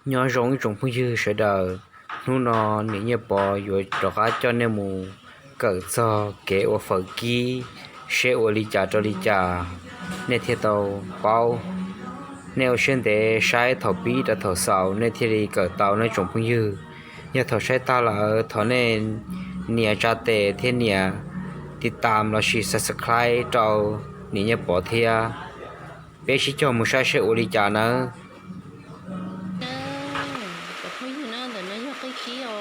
Nyob zoo ib tsoom phooj ywg sawv daws, hnub no niam Nyiaj Pov yuav rov qab coj nej mus kawm txog kev ua fawm kib, seb ua li cas rau li cas. Nej thiaj tau paub. Nej ua siab ntev saib thaum pib rau thaum xaus nej thiaj li kawm tau nawb tsoom phooj ywg. Yog thaum saib tag lawm thov nej nias tsa tes thiab nias tiv tam lossis subscribe rau niam Nyiaj Pov thiab. Peb sib cog mus saib seb ua li cas nawb. Cov phooj ywg na, ntawm no yog qij kib os.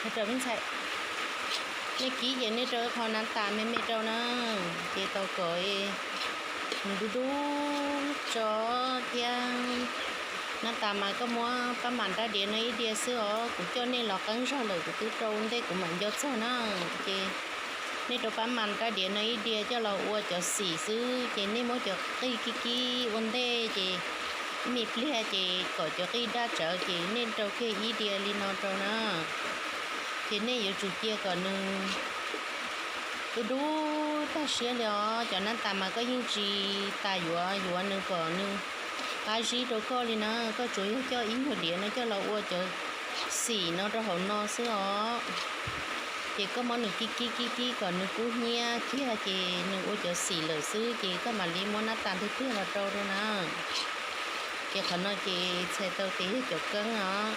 Hais rau me ntxhais, nej kib ces nej rau qhov nab tas me me rau na, ces tau kom nws dub dub tso thiab. Nab tas mas koj muab pab mam rab diav no ib diav xwb os, kuv coj nej los qeeb zog lawm kuv twb rau ua ntej kuv mam nco txog na. Ces nej rau pab mam rab diav no ib diav coj los ua cov xim xwb, ces nej muab cov qij kib kib ua ntej ces ib me pliag ces kom cov qij daj tsawv ces nej rau kiag ib diav li no rau na. Ces nej yuav tsum cia kom nws dub dub tag siab li os. Cov nab tas mas koj yeej tsis tas yuav yuav nws kom nws qab zib rau koj li na, koj tsuas yog coj ib nyuag diav no coj los ua cov xim no rau hauv no xwb os. Ces koj muab nws kib kib kib kib kom nws kub hnyiab kiag ces nws ua cov xim lawm xwb ces koj mam li muab nab tas ntwg tiag los rau rau na. Ces qhov no ces txhais tau tias yog cov keeb os.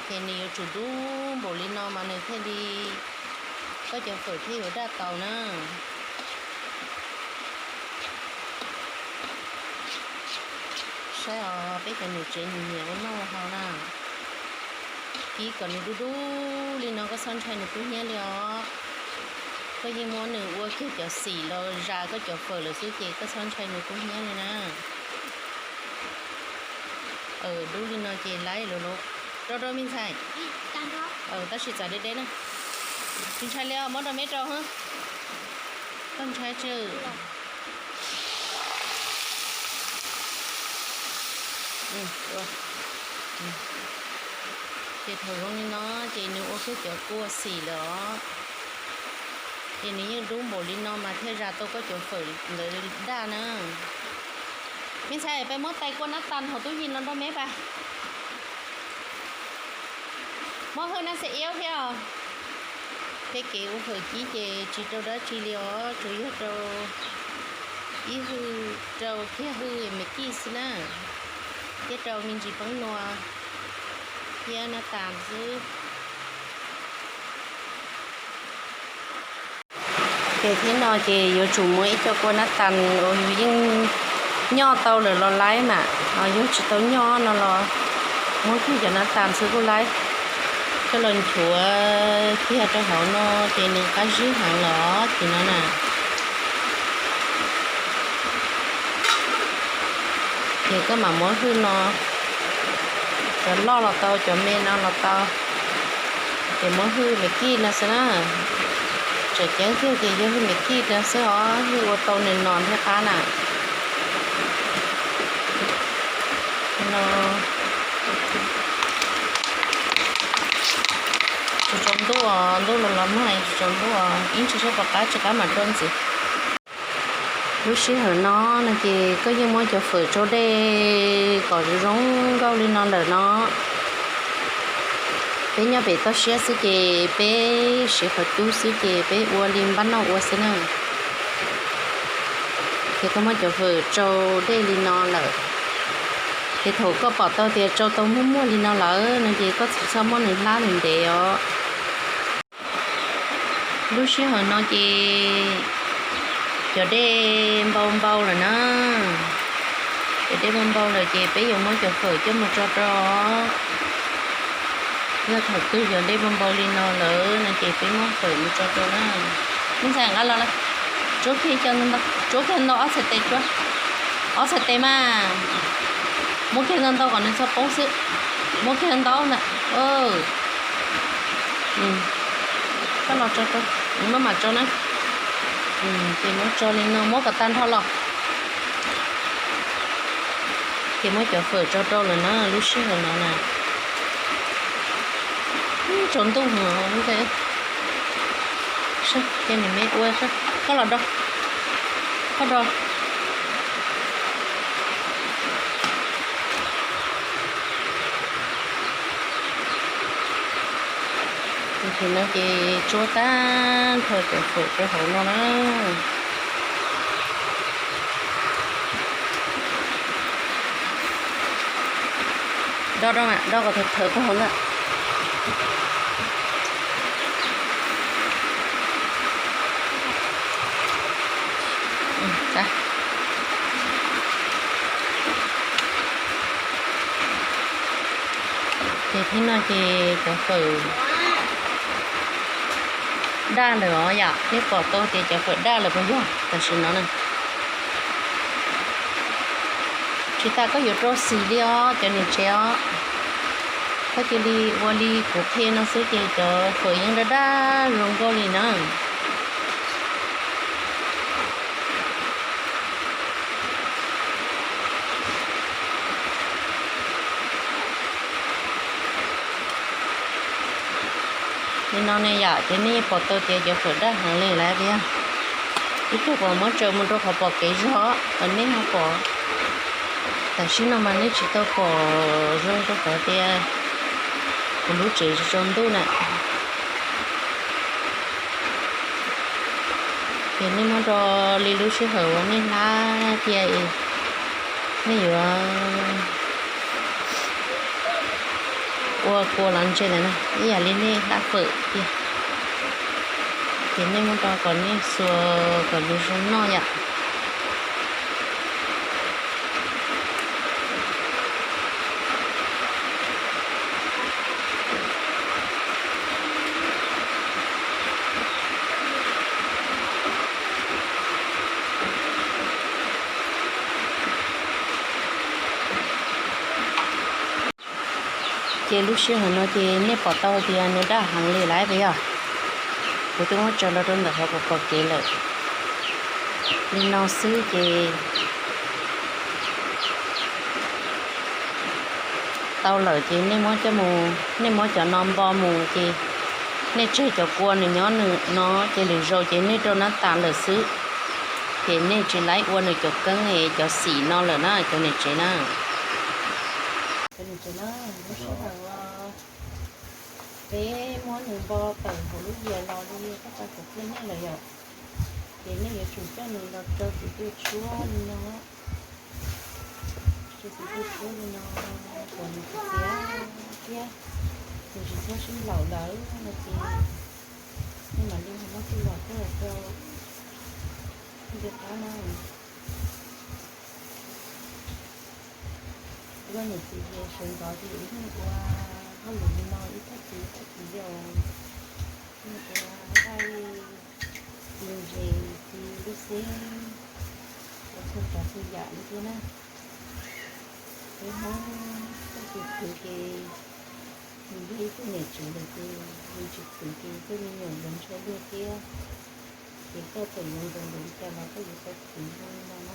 Ces nws yuav tsum dub npaum li no mas nws thiaj li, koj cov fawm thiaj yuav daj tau na. Saib os, peb cov niam tsev nyiam nyiam ua noj ua haus na. Kib kom nws dub dub li no koj txhob ntshai nws kub hnyiab li os. Koj yeej muab nws ua kiag cov xim los zas koj cov fawm lawm xwb ces koj txhob ntshai nws kub hnyiab li na. Dub li no ces laib lawm lauj. Rau rau me ntxhais. Tab sis txav deb deb na. Tsis ntshai li os, muab rau me rau. Koj ntshai tsis? Ces thaum zoo li no ces nws ua kiag cov kua xim lawm os. Ces nws yeej dub npaum li no mas thiaj zas tau koj cov fawm ntawd daj na. Me ntxhais, peb muab tais kua nab tas hauv tub yim no rau me pas. Muab hwj nab xim iab thiab os. Peb kev ua fawm kib ces tsis rau dab tsi li os, tsuas yog rau ib hwj, rau kiag hwj me kij xwb na, thiab rau me ntsis peeb nua thiab nab tas xwb. Ces thiab no ces yuav tsum muab ib co kua nab tas uas yus yeej nyoj tau lawm los laib mas, yog tsis tau nyoj no los muab kiag cov nab tas xwb kuj laib, coj los nchuav kiag rau hauv no ces nws qab zib heev los ces no na. Ces koj mam muab hwj no, cov loj los tau, cov me no los tau. Ces muab hwj me kij no xwb na. Tseem ceeb tiag ces yog hwj me kij no xwb os, hwj ua tau nws no thiaj qab na. No, tsaus ntuj os, ntuj los los nag, tsaus ntuj os, ib ntsis seb puas qab, tsis qab mam rau ntxiv. Lub sij hawm no no ces koj yeej muab cov fawm tsau dej kom zoo nkauj li no lawm no. Peb nyob pem toj siab xwb ces peb siv qhov cub xwb ces peb ua li npab noj ua xwb na. Ces koj muab cov fawm tsau dej li no lawm, ces thaum koj pom tau tias tsau tau muag muag li no lawm no ces koj txhob muab nws hlab nws ntev os. Lub sij hawm no ces cov dej npau npau lawm na. Cov dej npau npau lawm ces peb yuav muab cov fawm coj mus tso rau. Yog thaum twg cov dej npau npau li no lawm no ces peb muab fawm mus tso rau na. Me ntxhais nqa los lawm. Tsuab kiag ntau, tsuab kiag ntau ob txhais tes tsuab. Ob txhais tes mas. Muab kiag ntau ntau kom nws txhob poob xwb. Muab kiag ntau ntau. Koj los tso rau, maj mam tso na. Ces muab tso li no, muab kom tag nrho los. Ces muab cov fawm tso rau lawm na, lub sij hawm no na. Tsaus ntuj no, ces nws me ua, koj los do, koj do. Tam sim no ces tsuab tag nrho cov fawm rau hauv no na. Do do na, do kom thawm thawm rau hauv ntawd. Ces thib no ces cov fawm daj lawm os yom, nej pom tau tias cov fawm daj lawm puas yog tam sim no na. Tsis tas koj yuav rau xim li os cov niam tsev os. Koj cia li ua li kuv qhia no xwb ces cov fawm yeej daj daj zoo nkauj li na. Li no ne yom, ces nej pom tau tias cov fawm daj heev li lawm tiag. Ib tug kuv muab tsaws mus rau qhov pom kev zog kom nej ho pom. Tam sim no mas nej tsis tau pom zoo rau qhov tias kuv lub tsev tsaus ntuj na. Ces nej muab rau li lub sij hawm uas nej hlab tiag es nej yuav ua kua los ntse ntawd na, ib yam li nej hlab fawm tiag. Ces nej muab rau kom nej xuas kom nws zoo noj yom. Ces lub sij hawm no ces nej pom tau tias nws daj heev li lawm tiag yom. Kuv twb muab tsaws los rau ntawm qhov pom kev lawm. Li no xwb ces tau lawm ces nej muab coj mus, nej muab cov no npo mus ces nej tseg cov kua nws nyob nws no ces lwm zaus ces nej rau nab tas lawm xwb. Ces nej tsis laib ua nws cov keeb es cov xim no lawm na cov niam tsev na. Cov niam tsev na, lub sij hawm peb muab nws npo tawm hauv lub yias los li koj tau kuv qhia nej lawm yom. Ces nej yuav tsum coj nws los rau tus dej tshuab li no. Rau tus dej tshuab li no kom nws txias thiab nws tsis txhob sib nplaum lawm no ces nej mam li ho muab tsuj lom coj los rau nce qab na. Ib niam txiv ces sawv ntxov ces ib leeg ua hauj lwm li no ib tag kis ib tag kis li os. Ib leeg ua daij, ci ntses, ci lub xeb, ua txhua tsav txhua yam li thiab na. Peb Hmoob txoj kev khwv ces nws yog ib tug niam tsev lawm ces nws tsis khwv ces tej me nyuam yuav ntshai luag thiab. Ces koj txawm yuav nkees npaum li cas los koj yuav tau khwv zoo li no na.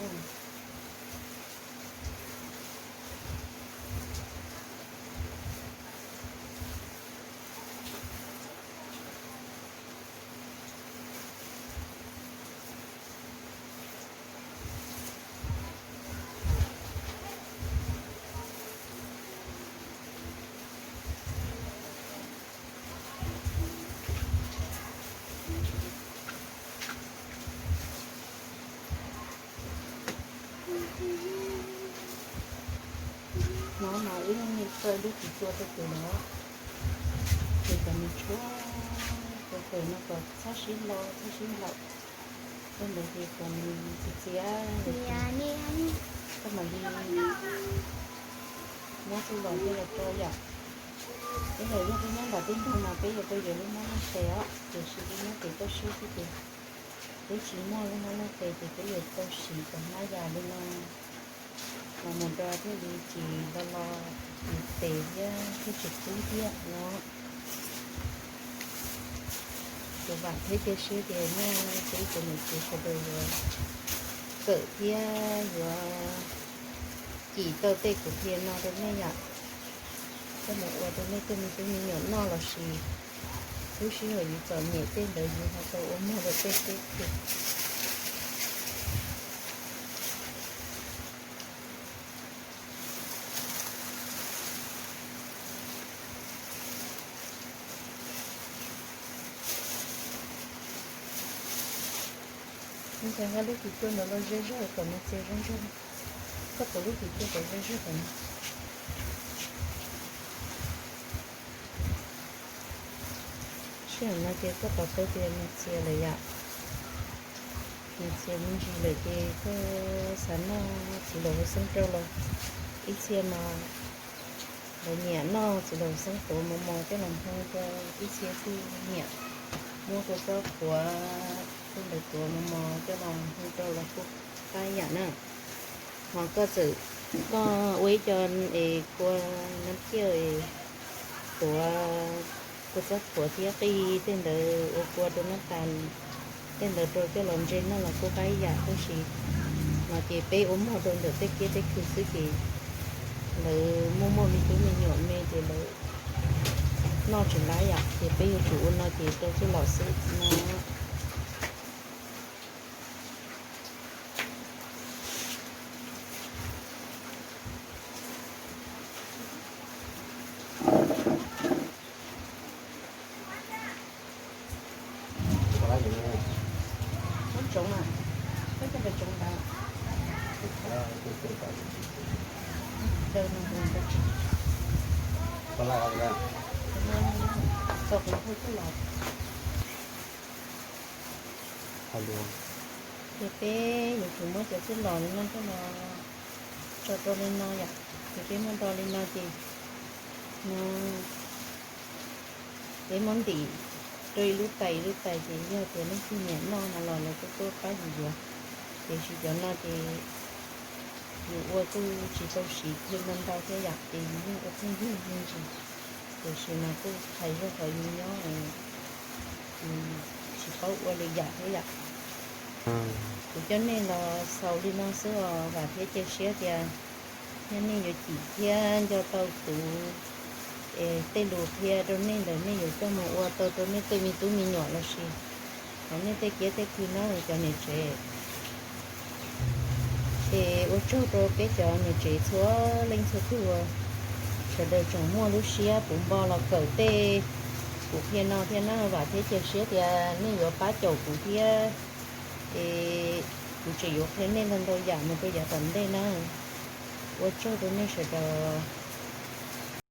Hnov mas ib leeg txawj lub txiv tua rau kuv los, ces kom nws tshuab rau fawm no kom txhob sib npo txhob sib nplaum. Tej ntawd ces kom nws txias txias, koj mam li muab txuj lom coj los rau yom. Peb los yog peb nyob nram tej ntug mas peb yuav tau yuav lub hnab looj tes os, tiam sis peb nyob pem toj siab xwb ces peb tsis muaj lub hnab looj tes ces peb yuav tau siv cov hnab yas li no los mus rau thiaj li tsis lo lo tes thiab thiaj tsis kub thiab no. Kuv vam thiab cia siab tias nej peb cov niam txiv sawv daws yuav kawm thiab yuav cim tau tej kuv qhia no rau nej yom. Coj mus ua rau nej tej me tub me nyuam noj los sis lub sij hawm yus txom nyem tej ntawd yus ho tau ua muag rau tej tub kiag. Nqa lub kis cua ntawd los ze zog kom nws txias zoo zog. Koj pom lub kis cua kom ze zog kom nws Sij hawm no ces koj pom tau tias nws txias lawm yom. Nws txias me ntsis lawm ces koj xav noj txiv laum hauv xeeb rau los ib txhia mas lawv nyiam noj txiv laum hauv xeeb tuav mos mos coj los hmoo rau, ib txhia kuj nyiam muab kua txob qhuav tej ntawd tuav mos mos coj los hmoo rau los kuj qab yam na. Ho koj txawm, koj ua ib co es kua nab kiaj es tuav kua txob qhuav thiab qij tej ntawd ua kua rau nab tas tej ntawd rau coj los ntse noj los kuj qab yam, tab sis no ces peb ua muag rau ntawm tej kiab tej khw xwb ces lawv muaj muaj me tub me nyuam me ces lawv noj tsis lab yom, ces peb yuav tsum ua no ces rau txuj lom xwb no. Muab tsoov, muab coj los tsoov ntawd. Daws no, txog kuv hu txuj lom. Ces peb yuav tsum muab cov txuj lom li no coj los tso rau li no yom. Ces peb muab do li no ces no peb muab ntim rau ib lub tais ib lub tais ces yog tias leej twg nyiam noj no los lawv kuj tuaj pab yus yuav. Tiam sis cov no ces yus ua kuj tsis tau siv kiag ntau ntau thiab yom, ces yus yeej ua pheej yug me ntsis. Tiam sis mas kuj hais zog qhov yus nyob, yus tsis paub ua lwm yam thiab yom. Kuv coj nej los xaus li no xwb os, vam thiab cia siab tias yog nej yuav cim thiab nco tau kuv es tej lus qhia rau nej ntawd nej yuav coj mus ua tau rau nej tej me tub me nyuam los sis hauv nej tej kiab tej khw na cov niam tsev. Ces ua tsaug rau peb cov niam tsev txhua leej txhua tug uas sawv daws tseem muaj lub siab puv npo los kawm tej kuv qhia no thiab na, vam thiab cia siab tias nej yuav pab caum kuv thiab. Es kuv tseem yuav qhia nej ntau ntau yam mus rau yav tom ntej na. Ua tsaug rau nej sawv daws.